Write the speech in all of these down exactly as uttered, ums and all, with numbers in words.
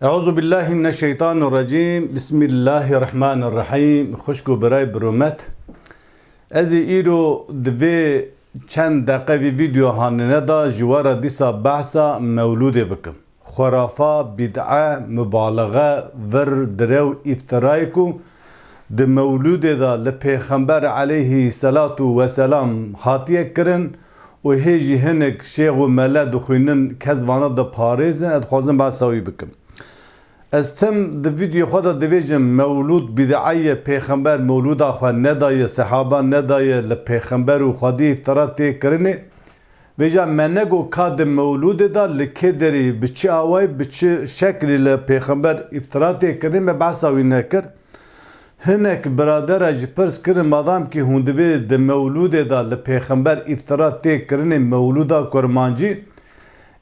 Euzu billahi mineşşeytanirracim. Bismillahirrahmanirrahim. Xwişk û birayê bi rûmet. Ez ê îro di vê çend deqe vî vîdeo hanine de ji we re dîsa behsa mewlûdê bikim. Xurafa, bîd'e, mubalexe, vir, direw, îftirayê ku di mewlûdê de li Pêxember aleyhî selatu weselam hatiye kirin û hê jî hinek şêx û mele dixwînin, kes vana diparêzin, ez dixwazim behsa wî bikim. Ez tim di vîdyoya xwe de divêjim, mewlûd bîd'e ye, Pêxember mewlûda xwe nedaye, sehaba nedaye, li Pêxember û Xwedî îftira tê kirinê. Vêca me nego ka di mewlûdê de li kê derê, bi çi awayî, bi çi şeklî li Pêxember îftira tê kirinê, me behsa wî nekir. Hinek biradera jî pirs kirin, madam kî hûn divê di mewlûdê de li Pêxember îftira tê kirinê, mewlûda kurmancî,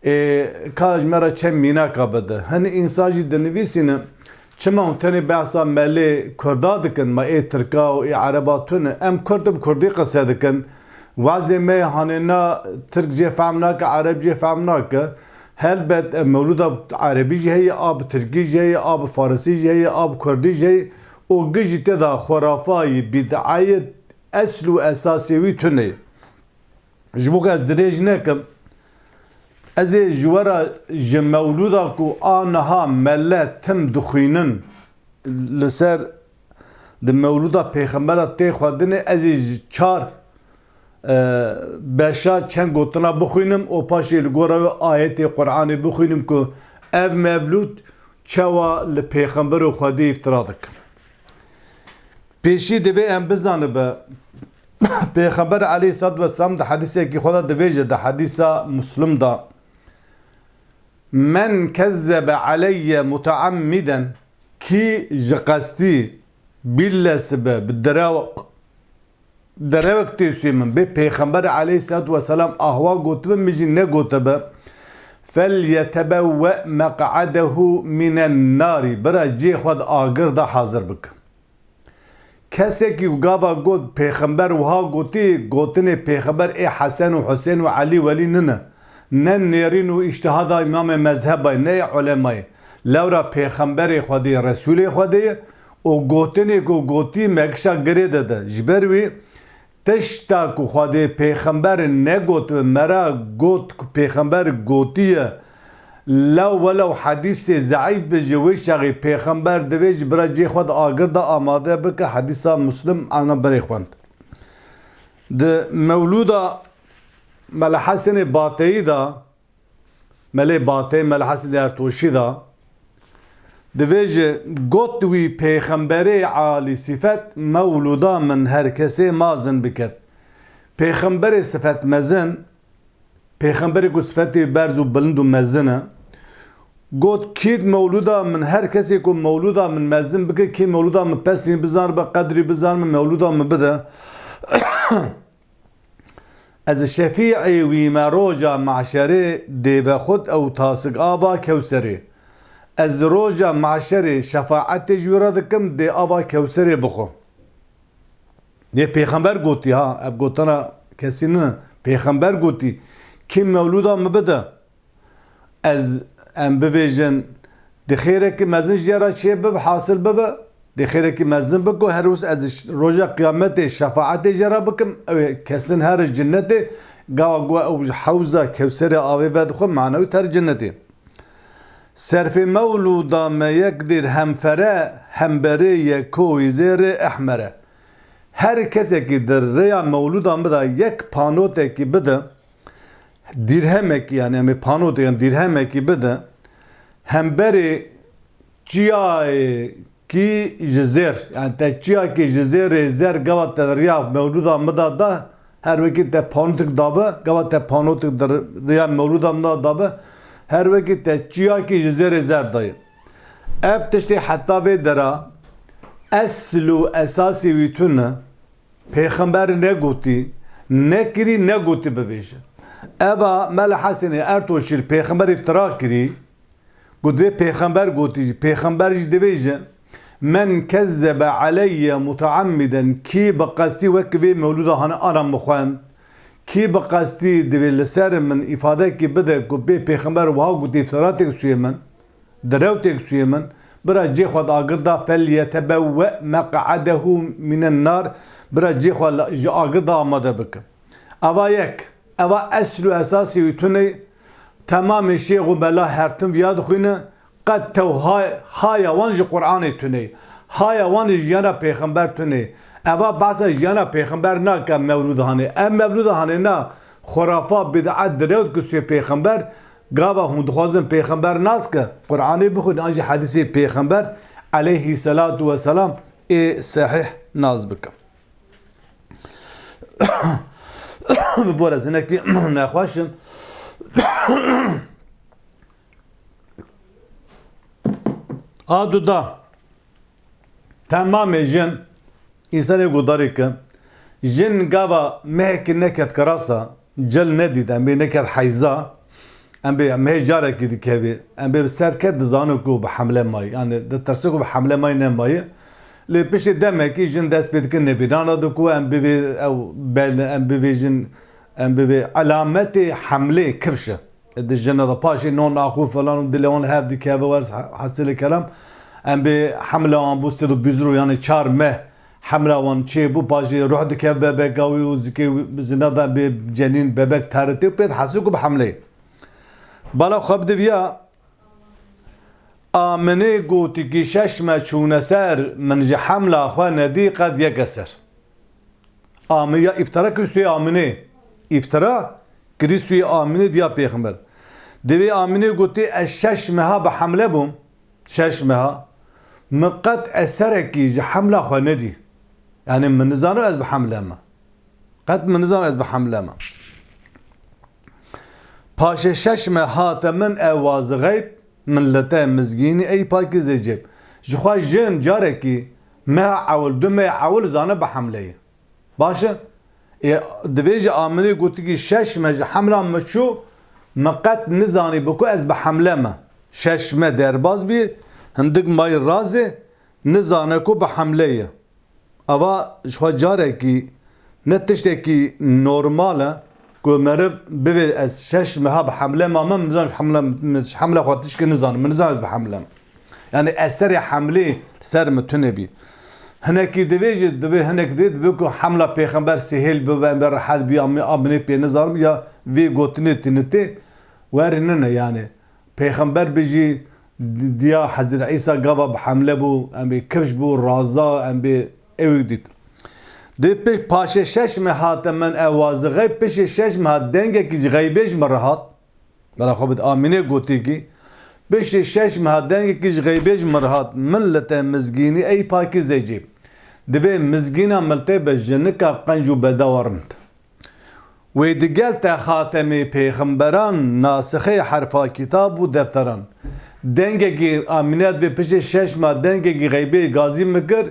ê, ka ji me re çend mînaka bide. Hinî însan jî dinivîsîne, çima hûn tenê behsa melê kurda dikin, ma ê tirka û ê ereba tune? Em kurd bi kurdî qise dikin. Wezê me hanêna tirk jê fehm nake, ereb jê fehm nake. Helbet, e, mewlûda erebî jî heye, a bi tirkî jî heye, a bi farisî jî heye, a bi kurdî jî heye. Û gijî tê de xurafayî, bîd'eyê esl û esasê wî tune ye. Ji bo ku ez dirêj nekim, ez ê ji we re ji mewlûda ku a niha mele tim dixwînin, li ser di mewlûda Pêxembera tê xwendinê, ez ê ji çar, e, beşa çend gotina bixwînim û paşê li gora wê ayetê Qur'anê bixwînim ku ev mewlûd çawa li Pêxember û Xwedê îftira dikin. Pêşî divê em bizanibe, Pêxember aleyhissalatu vesselam di hedîsekî xwe de divêje, di hedîsa Muslim de, "Men kezzebe aleyye muteammiden", kî ji qestî bîlle sibe bi derew-, derewek tê sûyê min, bê Pêxember aleyhissalatu vesselam ahwa gotibe, min jî negotibe, "Felyetebewwe meq'adehu minen nari", bira cê xwe di agir de hazir bike. Kesekî ku gava got, Pêxember wiha gotî, gotinê Pêxember ê Hesen û Husên û Elî Welî nine. Ne nêrîn û îştihada îmamê mezheba ye, ne yê ulemayê. Lewra Pêxemberê Xwedê ye, Resûlê Xwedê ye û gotinê ku gotî me gişa girê de de. Ji ber wî tişta ku Xwedê Pêxember negotibe, me re got ku Pêxember gotiye, Lew welew hedîsê zeîf be ji wê çaxê Pêxember divê ji bira cê xwe di agir de amade bike, hedîsa Muslim ana berê xwend. Di mewlûda Mele Hesenê Bateyî de, Melê Bateyî, Mele Hesenê Ertoşî de divêje, got wî, Pêxemberê alî sifet, mewlûda min her kesê mazin biket. Pêxemberê sifet mezin, Pêxemberê ku sifetê berz û bilind û mezin e, got, kî mewlûda min, her kesê ku mewlûda min mezin bike, kî mewlûda min pesî bizanibe, qedrî bizanibe, mewlûda min bide. Ez şefî'ê wî me roja mahşerê, dê vexwit ew tasik ava Kewserê. Ez roja mahşerê şefaetê ji wî re dikim, dê ava Kewserê bixwe. Yê Pêxember gotî ha, ev gotina kesî nine. Pêxember gotî, kî mewlûda min bide, ez, em bivêjin, di xêrekî mezin jê re çê bibe, hasil bibe, di xêrekî mezin biko, her wis ez ş-, roja qiyametê şefaetê jê re bikim, ew ê kesin here cinnetê, gava ku ew ji hewza Kewserê avê vedixwe, manewî ter cinnetê. Serfê mewlûda me yek dîrhem fere, hemberê yeko wî zêrê ehmere. Her kesekî di rêya mewlûda min de yek panotekî bide, dîrhemekî, yani em ê panotek, yani dîrhemekî bide, hemberê çiyayê kî ji zêr, yani te çiyakî ji zêrê zer gava te riya mewlûda min de da, her wekî te panotik dabe, gava te panotik di riya mewlûda min de dabe, her wekî te çiyakî ji zêrê zer dayê. Ev tiştê heta vê dera esl û esasî wî tune, Pêxember negotî, nekirî, negotî bivêje. Eva Mele Hesenê Ertoşî li Pêxember îftira kirî, Got vê Pêxember gotî jî, Pêxember jî divêje, "Men kezzebe aleyye muteammiden", kî bi qestî wek vê mewlûda hane ana min xwend, kî bi qestî divê li ser min îfadekî bide ku bê Pêxember wiha gotî, îftira têk sûyê min. Direwtêk sûyê min, bira cê xwe di agir da, فَلْيَتَبَوَّأْ مَقْعَدَهُ مِنَ النَّارِ, bira cê xwe la-, ji agir da amade bike. Eva yek, eva esl û esasê wî tune ye, temamê şêx û mela her tim viya dixwîne, qet tew ha-, haya wan ji Qur'anê tune ye, haya wan ji jiyana pêxember tune ye. Eva behsa jiyana pêxember nake, mewlûd hanê. Ev mewlûd hanê na, xurafa, bid'et, direwt ku sûyê pêxember, gava hûn dixwazin pêxember nas ke, Qur'anê bixwînin, an jî hedîsê pêxember aleyhî selatu weselam ê sehîh nas bike. Bi bo re ez hinekî nexweş im. A duda, temamê jin, însanê guhdarî ke, jin gava mehekî neket kirasa, cil nedît, em bê neket heyza, em bê mehê carekî dikevê, em bê bi ser ket dizane ku bi hemle mayî, yanî ditirse ku bi hemle mayî nemayî. Lê piştî demekî jin dest pê dike nivînana diku, em bivê ew bel, em bivê jin, em bivê elametê hemlê kifş e. Di jina de paşê non axû falan û dilê wan li hev dikeve, wer he-, hesilê kelam. Em bê hemle wan bû sed û bîst roj, yanî çar meh hemla wan çêbû, paşê ruh dikeve bebeka wî û zikê wî zina de bê cenîn bebek teritê û pê dihesê ku bi hemleyê. Bala xwe bidiviya, Aminê gotikî şeş me çûne ser, min ji hemla xwe nedî qet yeke ser. Ami-, ya îftira kir sûyê Aminê. Îftira kirî sûyê Aminê diya pêxember. Divê Aminê gotî, ez şeş meha bi hemle bûm. Şeş meha. Min qet eserekî ji hemla xwe nedî. Yanî min nizano ez bi hemle me. Qet min nizano ez bi hemle me. Paşê şeş me hate min ew wazixeyb, min li te mizgînî ey pakî zecêb. Ji xwe jin carekî meha ewil, du meha ewil zane bi hemleyê. Baş e? Ê, divê ji Aminê gotikî şeş me ji hemla min çû, min qet nizanî bi ku ez bi hemle me. Şeş me derbaz bî, hindik mayî razê, nizane ku bi hemle ye. Ava ji xwe carekî ne tiştekî normal e ku meriv bivê ez şeş meha bi hemle mame, min nizan hemle, min hemle xwe tişkî nizanim, min nizan ez bi hemle me. Yanî eserê hemlê li ser min tune bî. Hinekî divê jî, divê hinek dê, divê ku hemla pêxember sihêl bibe, em rehet bî, amê, amê pê nizanim ya vê gotinê tinitê werî nine yanî. Pêxember bijî, di-, diya Hezretî Îsa gava bi hemle bû, em bê kifş bû, raza, em bê ewî dît. Dê pê-, paşê şeş me hate min ew wazixey, pişê şeş me hat dengekî ji xeybê ji min re hat. Bela xwe bid Amînê gotî kî, pişê şeş me hat dengekî ji xeybê ji min re hat. Min li te mizgînî ey pakî zecîb. Divê mizgîna min li te be jinika qenc û bedewa rind. Wê digel te xatemê pêxemberan, nasixê herfa kitab û defteran. Dengekî Amîne divê piştê şeş mah dengekî xeybê gazî min kir,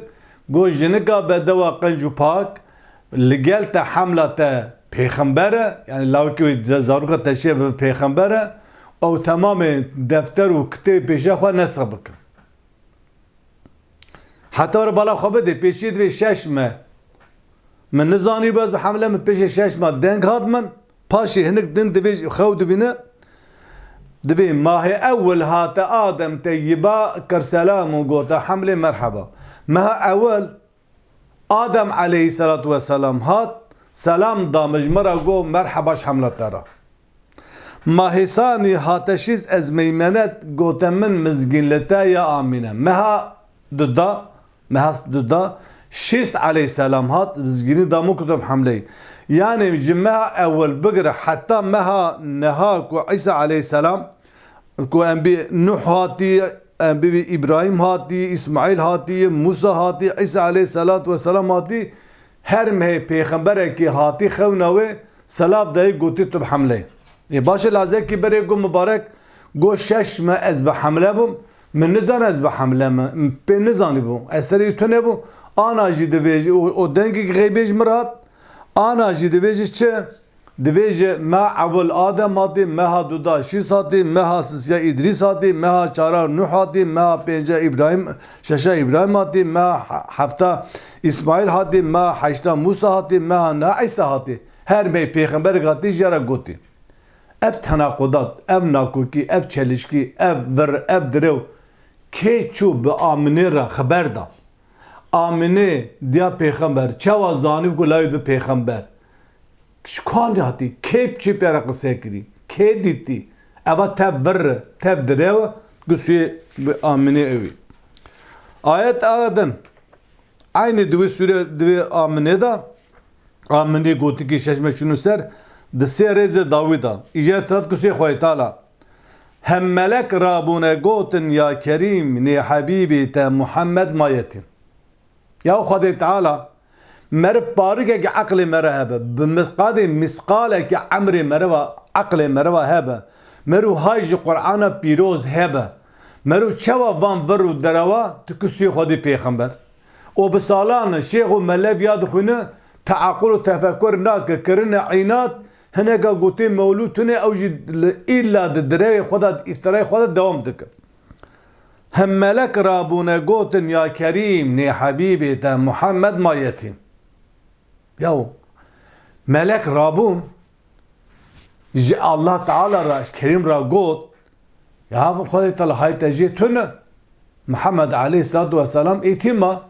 got, jinika bedewa qenc û pak, li gel te hemla te pêxember e, yanî lawikê wê ze-, zaroka te şiye bi pêxember e, ew temamê defter û kitêb pêşiya xwe nesix bikin. Heta were bala xwe bidê, pêşî divê şeş me. Min nizanî bes bi hemle min pêşê şeş me deng hat min. Paşê hinik din divê xew divîne. Divê mahê ewil hate Adem teyyiba kir selam û gote hemlê merheba. Meha ewil Adem aleyhisselatu vesselam hat, selam da min ji min re got, merheba ji hemla te re. Mahê sanî hate şîst ez meymenet gote min mizgîn li te ya Amîne. Meha duda, meha duda, şîst aleyhisselam hat, mizgînî da min kutum hemleyî. Yanî ji meha ewil bigire heta meha neha ku Îsa aleyhisselam, ku em bî Nuh hatî, em bî Îbrahîm hatî, Îsmaîl hatî, Mûsa hatî, Îsa aleyhisselatu vesselam hatî, her mehê pêxemberekî hatî xewna wê, selav dayî gotî tu bi hemleyê. Ê baş e lazekî berê got mibarek, got şeş me ez bi hemle bûm, min nizan ez bi hemle me, min pê nizanî bû, ez serê tune bû, ana jî divê jî, o, o dengekî xeybê ji min re hat, ana jî divê jî çi? Divê ji meha ewil Adem hatî, meha duda Şîs hatî, meha sisiya Îdrîs hatî, meha çara Nuh hatî, meha pênca Îbrahîm, şeşa Îbrahîm hatî, meha he-, hefta Îsmaîl hatî, meha heşta Mûsa hatî, meha neha Îsa hatî. Her mehê pêxemberek hatî jê re gotî. Ev tenaqudat, ev nakokî, ev çelişkî, ev vir, ev direw kê çû bi Aminê re xeber da? Aminê diya pêxember, çawa zanî ku layê di pêxember? Ji ku hatî? Kê bi çi pê re qise kirî? Kê dîtî? Eva tev vir e, tev direw e, ku sûyê bi Aminê ew î. Ayet a din. Eynî di wê sûre, di wê Aminê de, Aminê gotikî şeş me çûnû ser, di sê rêzê dawî de. Îje ev tirat ku sê Xwedê Teala. Hem melek rabûne gotin, ya Kerîm, nê Hebîbê te Muhammed ma yetîm. Ya Xwedê Teala, meriv parikekî eqlê meriv hebe, bi misqadê misqalekî emrê meriva, eqlê meriva hebe, meriv hay ji Qur'ana pîroz hebe, meriv çawa van vir û derewa, tu ku sûyê Xwedê pêxember? Û bi salan e şêx û melev ya dixwîne, teaqul û tefekur nake, kirine înat, hineka gotê mewlûd tune, ew jî li îlla di direwê xwe de, di îftirayê xwe de dewam dike. Hem melek rabûne gotin, ya Kerîm, nê Hebîbê te Muhammed ma yetîm. Yaw, melek rabûn ji Allah Teala re, Kerîm re got, ya Xwedê Teala hay te jê tune. Muhammed aleyhissalatu vesselam êtîm ma.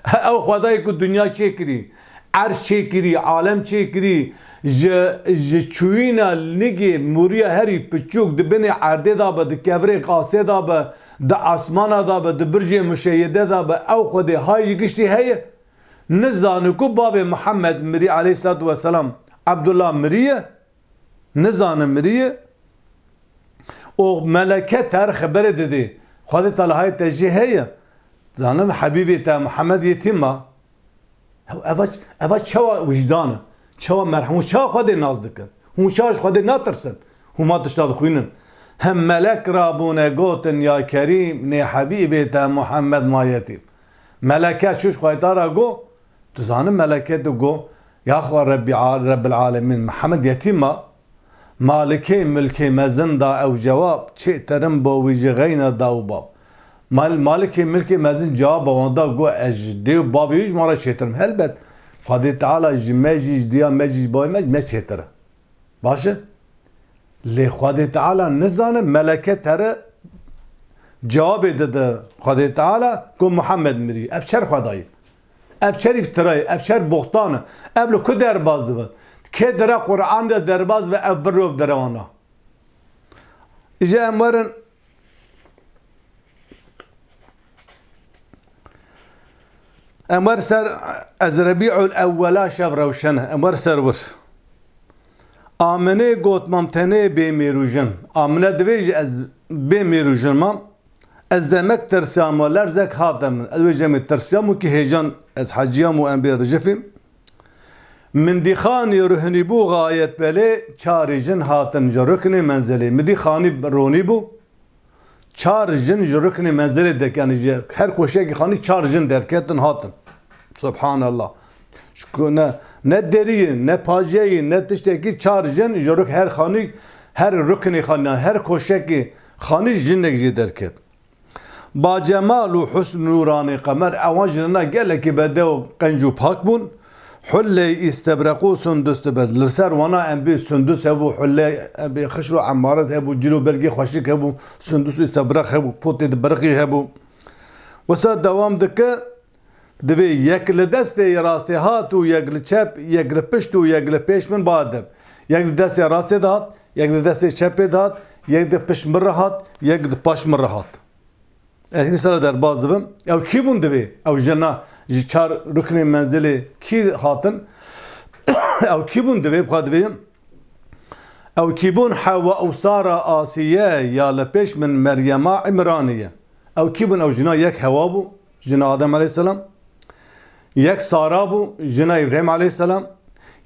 Ew Xwedayê ku dinya çêkirî, erş çêkirî, alem çêkirî, ji, ji çûyîna nigê mûriya herî piçûk di binê erdê de be, di kevirê qasê de be, di asmana de be, di bircê muşeyyide de be, ew Xwedê hay ji giştî heye. Nizane ku bavê Muhammed mirî aleyhissalatu vesselam, Abdullah mirî ye. Nizane mirî ye. Û meleke te re xeberê didê. Xwedê Teala hay te jê heye. Zanim Hebîbê te Muhammed yetîm ma. Ev, eva, eva çawa wijdan e? Çawa merhem? Hûn çawa Xwedê nas dikin? Hûn çawa ji Xwedê natirsin? Hûn ma tişta dixwînin. Hem melek rabûne gotin, ya Kerîm, nê Hebîbê te Muhammed ma yetîm. Meleke çû ji Xwedê Teala got, tu zanin meleke tu got, ya xwe Rebbî a-, Rebbil Alemîn, Mihemed yetîm ma, Malikê milkê mezin da ew cewab, çêtir im bo wî ji xeyna da û bab. Mal-, Malikê milkê mezin cewaba wan da, got, ez ji dê û bavê wî ji wan re çêtir im. Helbet, Xwedê Teala ji me jî, ji diya me jî, ji bavê me jî, me çêtir e. Baş e? Lê Xwedê Teala nizane, meleke te re cewabê dide Xwedê Teala ku Muhammed mirî. Ev çer Xwedayî. Ev çer îftirayî, ev çer boxtan e. Ev li ku derbaz dibe? Kê dire Quran de derbaz ve ev vir û ev derewana? Îje em werin Em wer ser, ez Rebî'ul Ewwela şev rewşene. Em wer ser wir. Aminê got, mam tenê bê mêr û jin. Amine divêje, ez bê mêr û jin mam. Ez demek tirsiyam û lerzek hate min. Ez wê jemê tirsiyam û ki hêjan ez heciyam û em bê rijifîm. Min dî xanî ruhnî bû xayet belê, çarê jin hatin ji ruknê menzilê. Min dî xanî ronî bû. Çar jin ji ruknê menzilê derketin, ji her koşekî xanî çar jin derketin hatin. Subhanallah. Çku ne, ne deriyê, ne pajeyê, ne tiştekî, çar jin ji ruk-, her xanî, her ruknê xanî, her koşekî xanî jinek jê derket. Ba cemal û husn nûranê qemer, ewan jinina gelekî bedew, qenc û pak bûn. Hulley îstebreq û sundus dibe. Li ser wana em bê sundus hebû, hulley em bê xişr û emaret hebû, cil û bergê xweşik hebû, sundus û îstebreq hebû, potê di biriqî hebû. Wisa dewam dike, divê yek li destê rastê hat û yek li çep, yek li pişt û yek li pêş min ba edeb. Yek di destê rastê de hat, yek di destê çepê de hat, yek di pişt min re hat, yek di paş min re hat. Ez hîn sera derbaz dibim. Ew kî bûn divê? Ew jina ji çar ruknê menzilê kî hatin? Ew kî bûn divê? Bixwe divê. Ew kî bûn? Hewa û Sara Asiye ya li pêş min Meryema Îmraniye. Ew kî bûn? Ew jina yek Hewa bû, jina Adem aleyhisselam. Yek Sara bû, jina Îbrahîm aleyhisselam.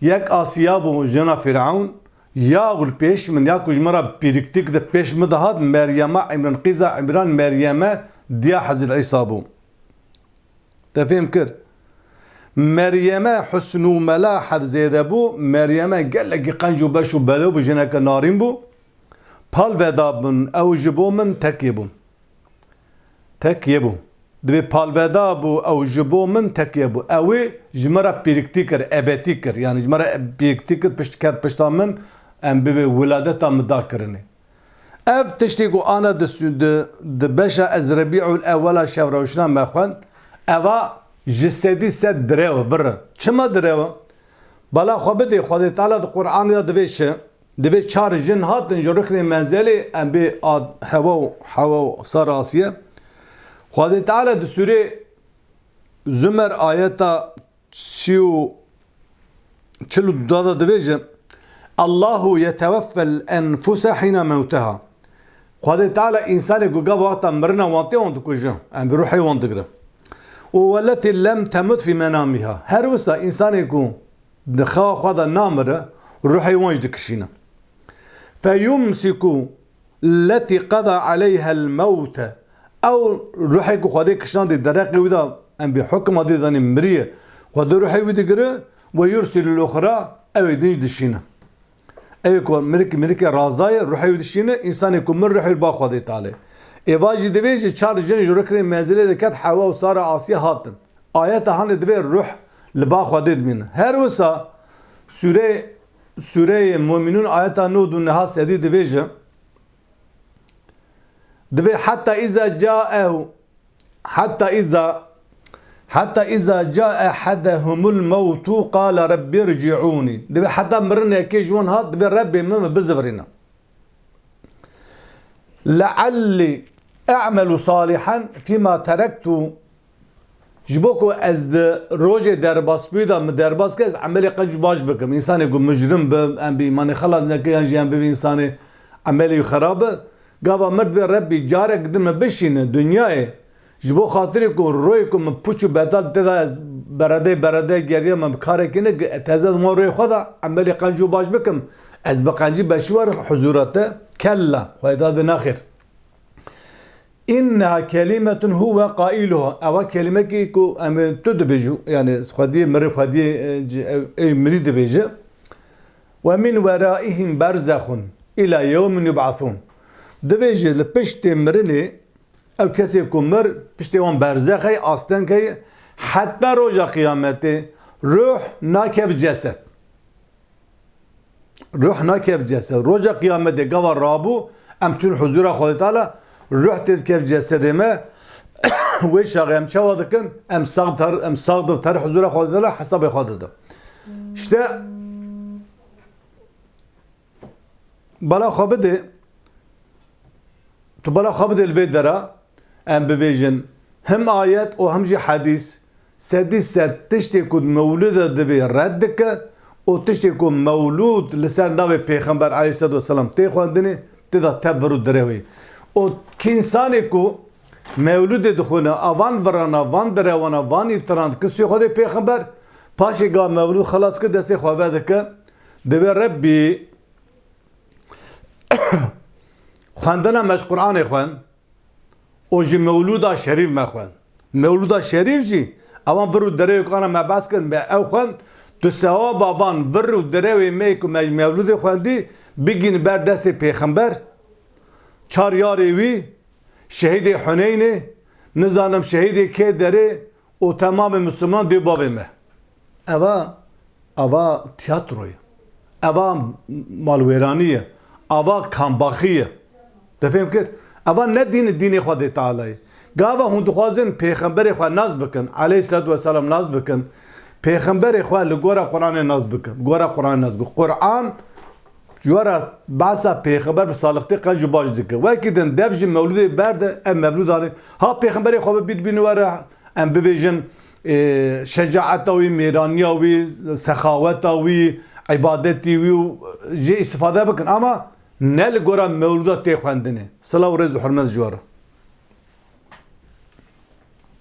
Yek Asiya bû, jina Fîrewn. Ya li pêş min, ya ku ji min re pîriktik di pêş min de hat, Meryema Îmran, qîza Îmran, Meryeme diya Hezrît Îsa bû. Te fêm kir? Meryeme husn û melahet zêde bû, Meryeme gelekî qenc û beş û bedew bû, jineke narîn bû. Pal veda bin, ew ji bo min tekê bûn. Tekê bû. Divê palveda bû, ew ji bo min tekê bû. Ew ê ji min re pîriktî kir, ebetî kir. Yanî ji min re pîriktî kir, pişt ket pişta min, em bivê wiladeta min da kirinê. Ev tiştê ku ana di sü-, di, di beşa ez Rebî'ul Ewwela şevrewşina me xwend, eva ji sedî sed direw e, vir e. Çima direw e? Bala xwe bidê, Xwedê Teala di Qur'anê de divê çi? Divê çar jin hatin ji ruknê menzelê, em bê ad-, hewa û, hewa û sar Asiye. Xwedê Teala di sûrê Zumer ayeta sî û çil û du de divêje, "Allahu yeteweffel enfuse hîne mewteha." Xwedê Teala însanê ku gava wexta mirina wan tê wan dikuje, em bi ruhê wan digire. "Û welletî lem temut fî menamiha." Her wisa însanê ku di xewa xwe de namire, ruhê wan jî dikişîne. "Feyumsiku lletî qeda aleyhel mewte." Ew ruhê ku Xwedê kişandî dereqê wî de, em bî hukma dê danî miriye. Xwedê ruhê wî digire, "Ve yursilul uxra", ew ê din jî dişîne. Ew ê ku mirik, mirikê razayê, ruhê wî dişîne, însanê ku mir ruhê wî ba Xwedê Tealê. Êva jî divê ji çar jin ji ruknê menzilê diket, Hewa û Sara Asiye hatin. Ayeta hanê divê ruh li ba Xwedê dimîne. Her wisa sûreyê, sûreyê Muminûn ayeta nod û neha sedî divêje, divê heta iza caehu, heta iza, heta iza cae ehedehumul mewtu qale Rebbi rci'ûnî. Divê heta mirinekê ji wan hat, divê Rebbê min min bizivirîne. Leallî e'melu salihan fîma terektu. Ji bo ku ez di rojê derbasbûyî de min derbas kir, ez emelê qenc û baş bikim. Însanê ku mujrim bi, em bi îmanê xelas neke yan jî em bivî însanê emelê wî xerab bi. Gava mir divê Rebbî carek din min bişîne dinyayê. Ji bo xatirê ku royê ku min puç û betal tê de ez beredey beredey geriya min bi karekî ne, teze di wan royê xwe de emelê qenc û baş bikim. Ez bi qencî beşî werim huzûra te. Kella. Xwedê da vê naxêr. Inneha kelimetun huve qailuha. Ewa kelimekî ku em ê tu dibêjû, yani xwediyê mirî, xwediyê, e, ci-, ew, ê mirî dibêje. Ve min weraihim berzexun ila yewmin yub'athun. Divêje li piştê mirinê ew kesê ku mir piştê wan berzex heye, asteng heye, heta roja qiyametê ruh nakev cesed. Ruh nakev cesed. Roja qiyametê gava rabû, em çûn huzûra Xwedê Teala, ruh tê dikev cesedê me, wê şaxê em çawa dikin? Em sax ter, em sax div ter huzûra Xwedê Teala hesabê xwe didin. İşte bala xwe bidê, tu bala xwe bidê li vê dera, em bivêjin, him ayet û him jî hedîs, sedî sed tiştê ku mewlûd de divê red dike û tiştê ku mewlûd li ser navê Pêxember aleyhisselatu vesselam tê xwendinê, tê de tev vir û direwê. Û kî însanê ku mewlûdê dixwine, a van virana, van direwena, van îftiran dike sûyê xwe dê Pêxember, paşê ga mewlûd xilas kir, destê xwe vedike, divê Rebbî xwendina me ji Qur'anê xwend, û ji mewlûda şerîf me xwend. Mewlûda şerîf jî, ewan vir û derewê ku ana me behs kirin, me ew xwend, tu sewaba van vir û derewê me ku me ji mewlûdê xwendî, bigîn ber destê Pêxember, çar yarê wî, şehîdê Huneynê, nizanim şehîdê kê derê, û temamê Misliman dê bavê me. Eva, eva tiyatro ye. Eva malwêranî ye. Eva kambaxî ye. Te fêm kir? Eva ne dîn, dînê Xwedê Teala ye. Gava hûn dixwazin pêxemberê xwe nas bikin, aleyhisselatu vesselam nas bikin, pêxemberê xwe li gora Qur'anê nas bikin. Gora Qur'anê nas bikin. Qur'an ji we re behsa pêxember bi salixtê qenc û baş dike. Wekî din dev ji mewlûdê berde, ev mewlûd anê. Ha pêxemberê xwe bi bît bîn we re, em bivêjin, e, şecaeta wî, mêraniya wî, sexaweta wî, îbadetî wî û jê îstifade bikin. Ama ne li gora mewlûda tê xwendinê. Silav û rêz û hurmet ji we re.